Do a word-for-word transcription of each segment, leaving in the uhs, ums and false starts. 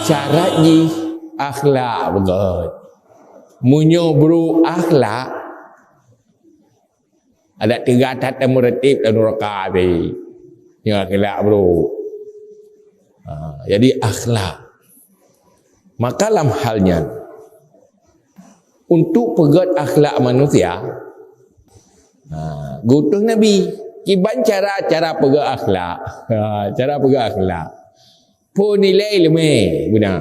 Syarat jih akhlak beugét. Meunyoe brôk akhlak, adak teuga that dan meureutéb dan nuraka tadi. Nyoe akhlak brôk. Ha, jadi akhlak. Maka lam hal nyan, untuk peugét akhlak manusia, ha, geutuh Nabi, kiban cara, cara peugét akhlak. Ha, cara peugét akhlak. Peunilai ileumé beuna.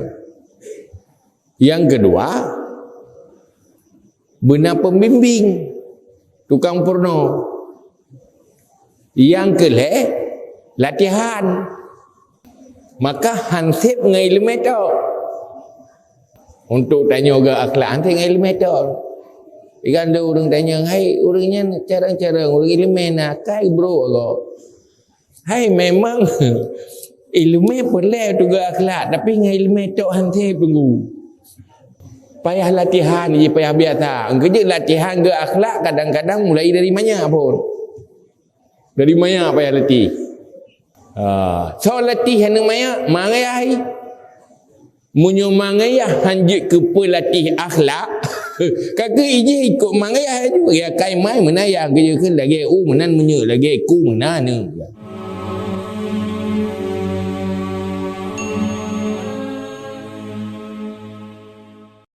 Nyang keudua, beuna pembimbing, tukang peurunoe. Nyang keulhée, latihan. Maka han sép ngon ileumé tok. Untuk tanyoe gét akhlak han sép ngon ileumé tok. Ikan tu ureuëng tanyoe, hai ureuëng nyan carang-carang, ureuëng ileumé na, kai brôk gob. Hai memang ileumé peureulée untuk gét akhlak, tapi ngon ileumé tok han sép teunggu. Payah latihan, jih payah biasa. Engkau jeuet latihan gét akhlak kadang-kadang mulai dari manyak pun. Dari manyak payah latih. Ha, soe latih aneuk manyak? Mak ayah. Meunyoe mak ayah han jeuet keu peulatéh akhlak, ka keuh ijih ikot mak ayah laju. Ya kai mai meunan ya geujeuet keu lagée u meunan meunyoe lagée ku meunan.